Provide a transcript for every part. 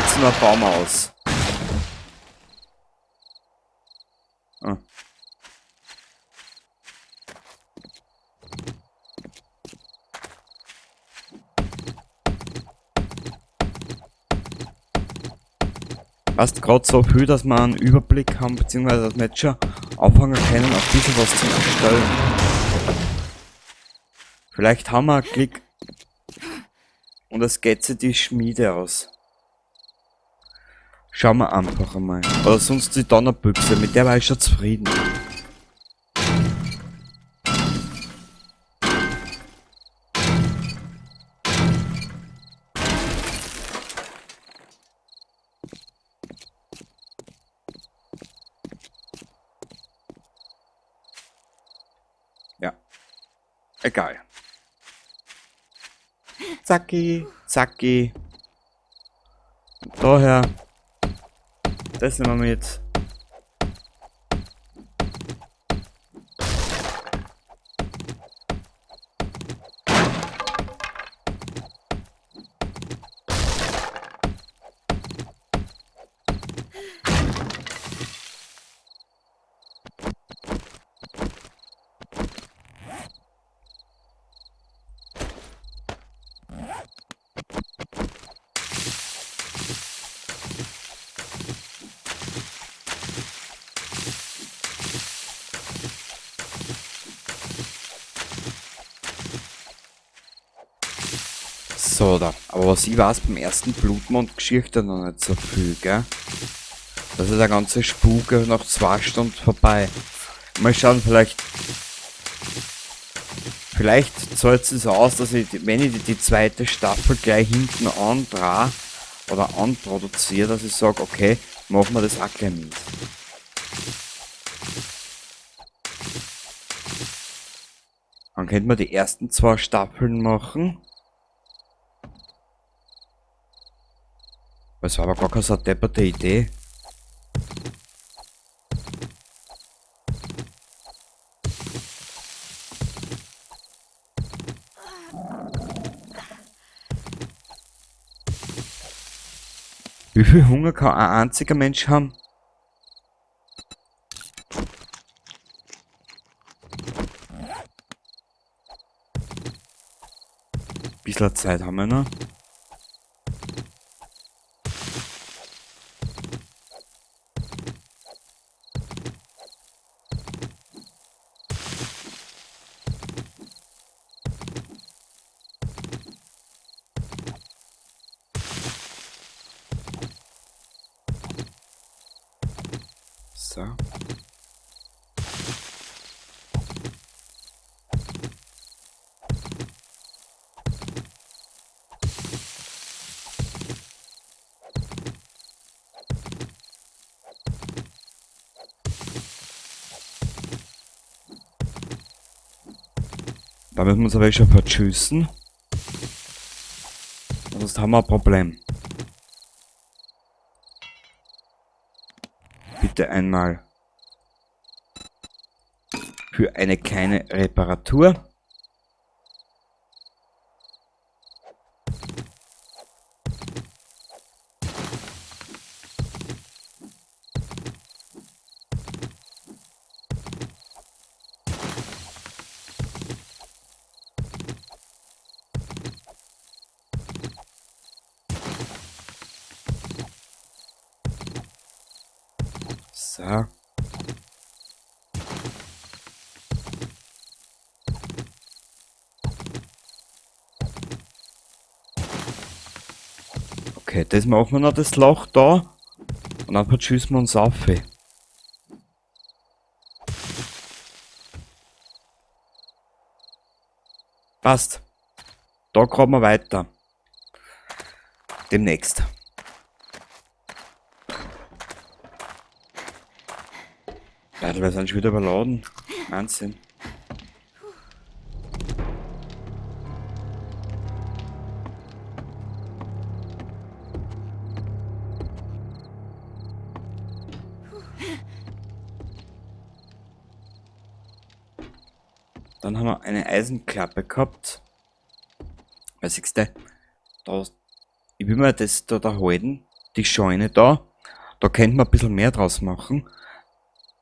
Jetzt noch ein Baum aus. Ah. Passt gerade so viel, dass wir einen Überblick haben, beziehungsweise dass wir jetzt schon anfangen können, ein bisschen was zu erstellen. Vielleicht haben wir einen Klick und es geht sich die Schmiede aus. Schauen wir einfach einmal. Oder sonst die Donnerbüchse, mit der war ich schon zufrieden. Ja. Egal. Zacki, zacki. Und daher. Das nehmen wir mit. So, da. Aber was ich weiß, beim ersten Blutmond-Geschichte noch nicht so viel, gell? Das ist der ganze Spuk nach 2 Stunden vorbei. Mal schauen, vielleicht... Vielleicht zahlt es aus, dass ich, wenn ich die zweite Staffel gleich hinten andrehe oder anproduziere, dass ich sag, okay, machen wir das auch gleich mit. Dann könnte man die ersten 2 Staffeln machen. Das war aber gar keine so depperte Idee. Wie viel Hunger kann ein einziger Mensch haben? Bisschen Zeit haben wir noch. So. Da müssen wir uns aber schon verschüssen. Sonst haben wir ein Problem. Bitte einmal für eine kleine Reparatur. So. Okay, das machen wir noch, das Loch da. Und dann verschießen wir uns auf. Passt. Da graben wir weiter. Demnächst. Alter, wir sind schon wieder überladen. Wahnsinn. Dann haben wir eine Eisenklappe gehabt. Was siehst du? Da, ich will mir das da halten. Die Scheune da. Da könnte man ein bisschen mehr draus machen.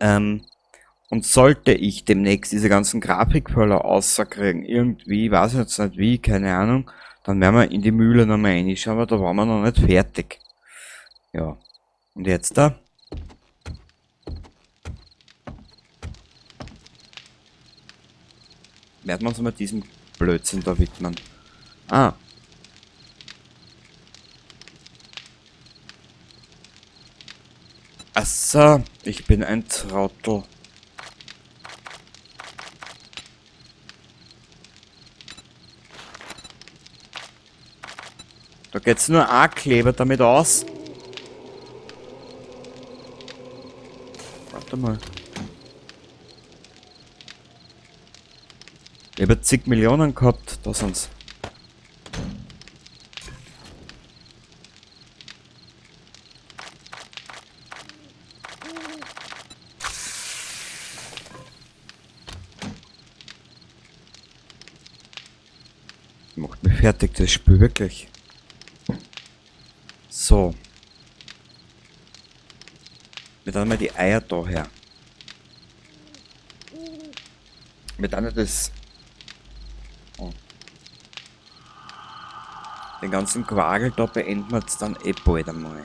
Und sollte ich demnächst diese ganzen Grafikfehler rauskriegen, irgendwie, weiß ich jetzt nicht wie, keine Ahnung, dann werden wir in die Mühle nochmal reinschauen, aber da waren wir noch nicht fertig. Ja. Und jetzt da? Werden wir uns mal diesem Blödsinn da widmen. Ah. Ach so, ich bin ein Trottel. Da geht's nur ein Kleber damit aus. Warte mal. Ich hab zig Millionen gehabt, da sind's. Macht mich fertig, das Spiel, wirklich. So. Wir tun mal die Eier da her. Wir tun das... Oh. Den ganzen Quagel da beenden wir jetzt dann eh bald einmal.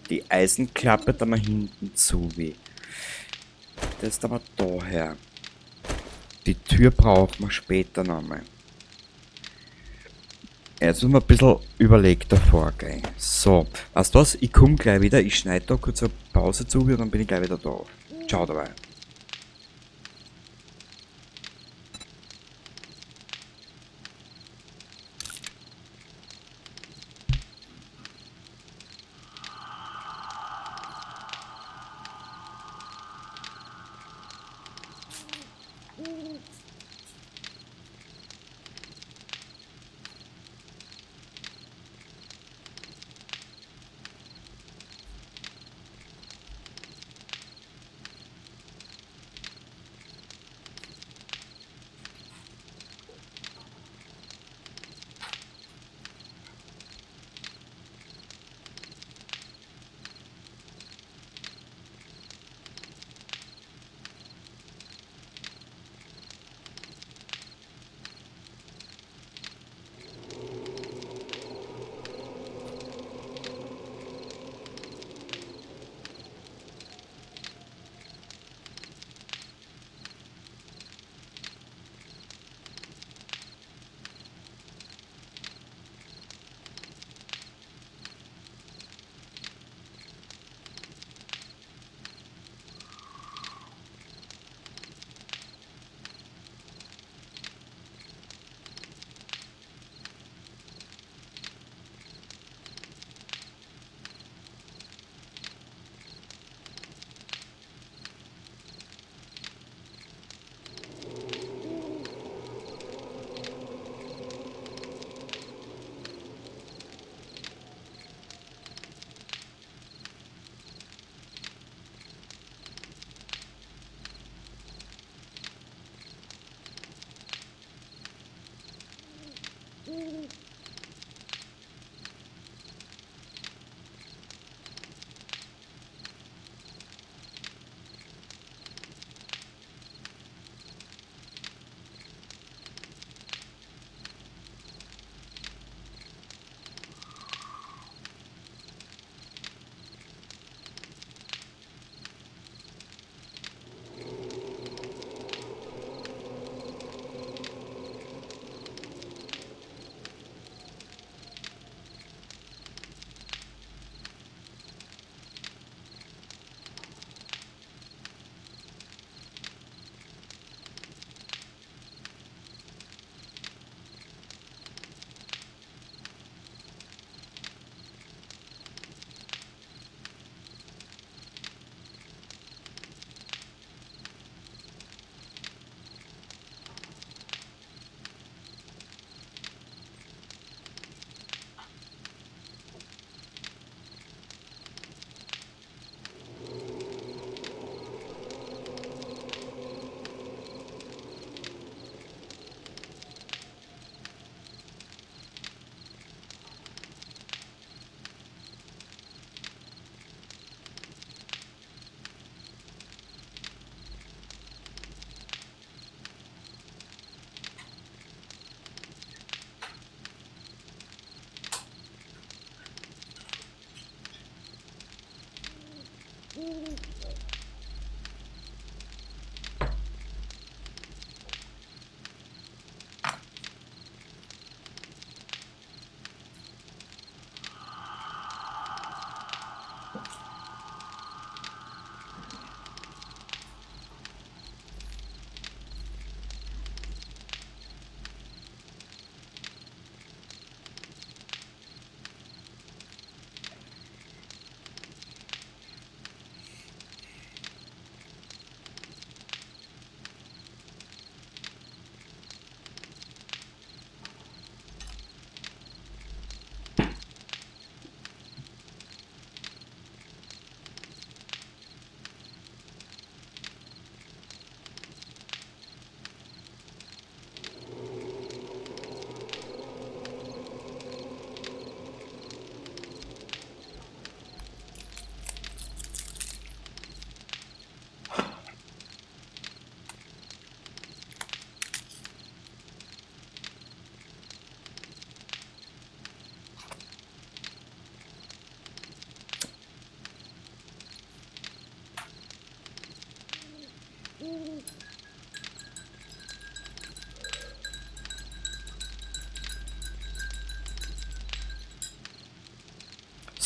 Die Eisenklappe da mal hinten zu wie. Das ist aber da her. Die Tür brauchen wir später nochmal. Jetzt müssen wir ein bisschen überlegter vorgehen. So, weißt du was? Ich komm gleich wieder. Ich schneide da kurz eine Pause zu und dann bin ich gleich wieder da. Ciao dabei.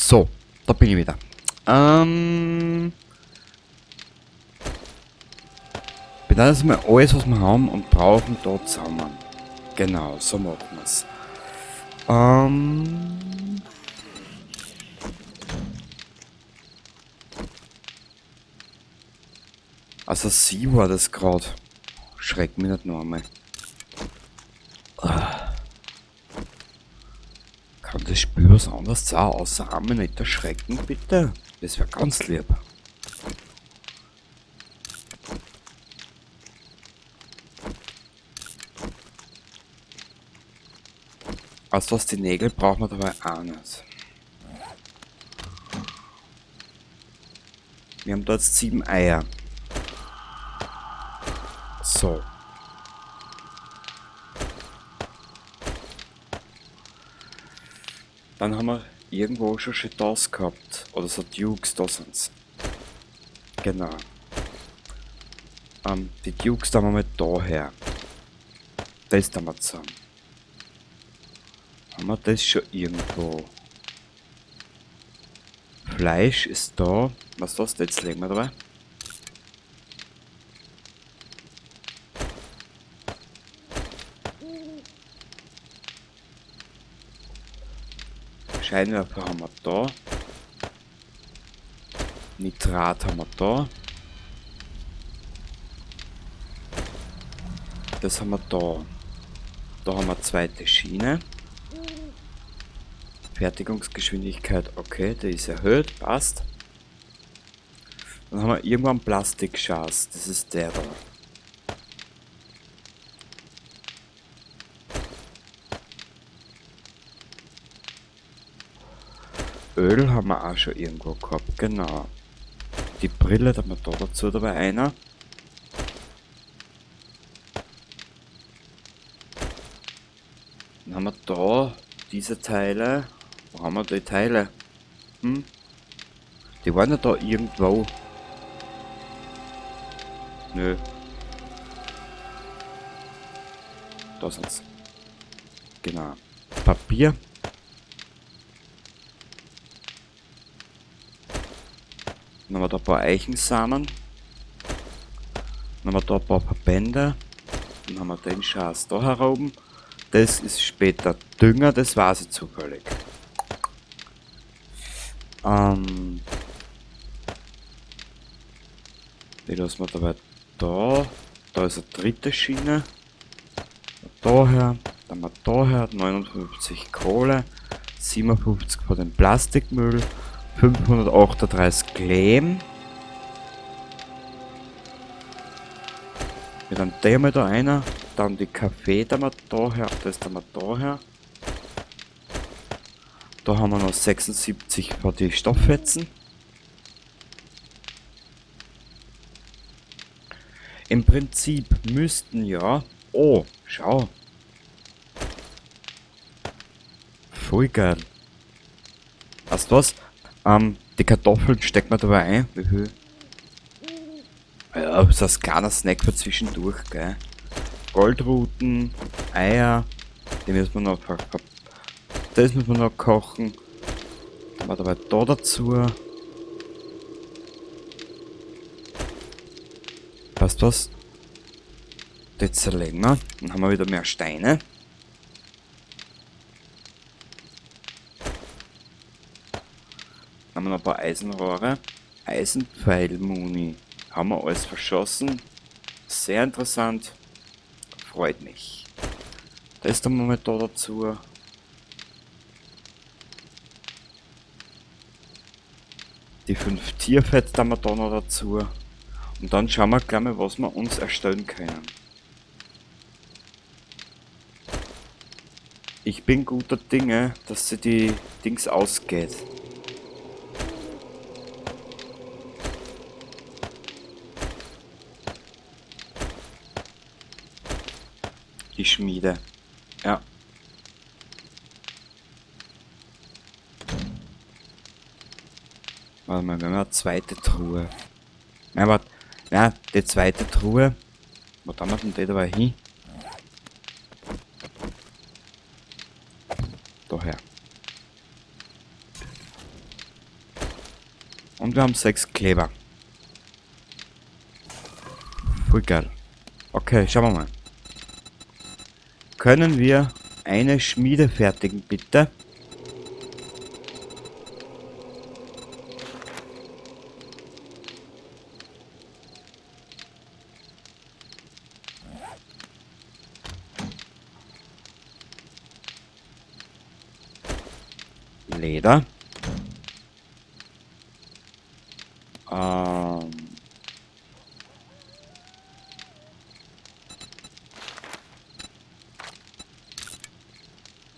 So, da bin ich wieder. Bin das mal alles, was wir haben und brauchen, da zusammen. Genau, so machen wir's. Also sie war das grad. Schreck mich nicht noch einmal. Kann das Spiel was anderes sein, außer einmal nicht erschrecken, bitte? Das wär ganz lieb. Also was, die Nägel brauchen wir dabei auch nicht. Wir haben dort 7 Eier. So. Dann haben wir irgendwo schon Cheetahs gehabt. Oder so Dukes, da sind's. Genau. Die Dukes da haben wir mal daher. Das da mal zusammen. Haben wir das schon irgendwo? Fleisch ist da. Was ist das? Jetzt legen wir dabei. Scheinwerfer haben wir da. Nitrat haben wir da. Das haben wir da. Da haben wir zweite Schiene. Fertigungsgeschwindigkeit, okay, die ist erhöht, passt. Dann haben wir irgendwann Plastikschas, das ist der da. Öl haben wir auch schon irgendwo gehabt, genau. Die Brille, da haben wir da dazu dabei einer. Dann haben wir da diese Teile. Wo haben wir die Teile? Hm? Die waren ja da irgendwo. Nö. Da sind's. Genau. Papier. Dann haben wir da ein paar Eichensamen. Dann haben wir da ein paar Verbände. Dann haben wir den Schatz da heroben. Das ist später Dünger, das weiß ich zufällig. Die lassen wir dabei da. Da ist eine dritte Schiene. Daher, dann haben wir daher 59 Kohle, 57 von dem Plastikmüll, 538 Lehm. Mit einem Thema da einer, dann die Kaffee da wir daher, das da wir daher. Da haben wir noch 76 für die Stofffetzen. Im Prinzip müssten ja... Oh, schau. Voll geil. Weißt du was? Die Kartoffeln stecken wir dabei ein. Wie viel? Ja, das ist ein kleiner Snack für zwischendurch, gell? Goldruten, Eier, die müssen wir noch das müssen wir noch kochen. Dann haben wir dabei da dazu. Passt was? Das zerlegen wir. Dann haben wir wieder mehr Steine. Dann haben wir noch ein paar Eisenrohre. Eisenpfeilmuni. Haben wir alles verschossen. Sehr interessant. Freut mich. Das tun wir mal da dazu. Die 5 Tierfett tun wir da noch dazu. Und dann schauen wir gleich mal, was wir uns erstellen können. Ich bin guter Dinge, dass sie die Dings ausgeht. Die Schmiede. Ja. Warte mal, wir haben eine zweite Truhe. Nein, warte. Nein, die zweite Truhe. Wo tun wir denn die dabei hin? Daher. Und wir haben 6 Kleber. Voll geil. Okay, schauen wir mal. Können wir eine Schmiede fertigen, bitte? Leder.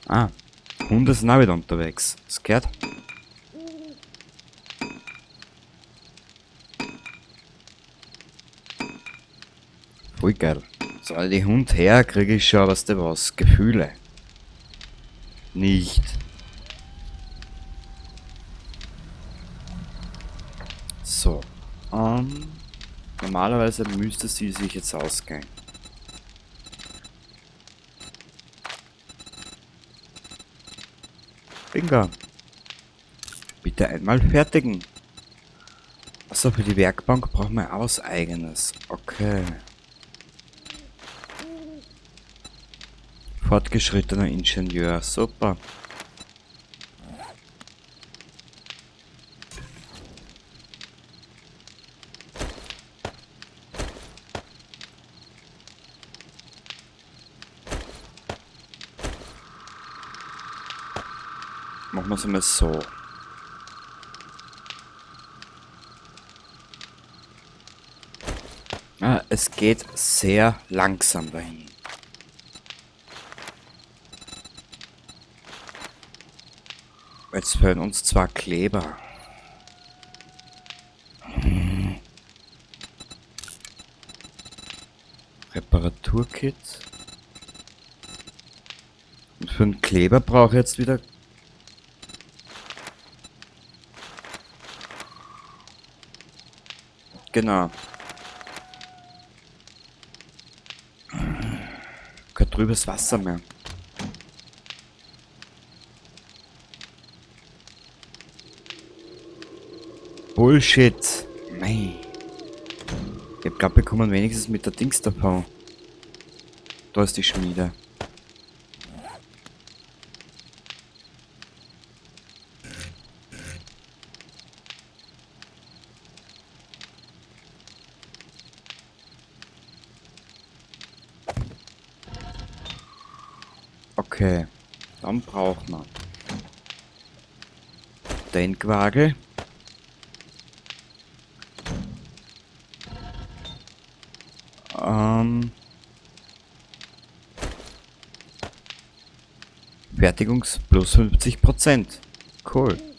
Ah, Hunde sind auch wieder unterwegs. Das gehört. Voll geil. So, wenn ich den Hund her, kriege ich schon, weißt du was, Gefühle. Nicht. So. Normalerweise müsste sie sich jetzt ausgehen. Bingo. Bitte einmal fertigen. Achso, für die Werkbank brauchen wir auch was Eigenes. Okay. Fortgeschrittener Ingenieur. Super. Machen wir's einmal so. Ah, es geht sehr langsam dahin. Jetzt fehlen uns zwar Kleber. Reparaturkit. Und für einen Kleber brauche ich jetzt wieder... Genau. Kein trübes Wasser mehr. Bullshit. Mei. Ich glaub, wir kommen wenigstens mit der Dings davon. Da ist die Schmiede. Okay, dann braucht man den Quagel. Fertigungs plus 50%. Cool.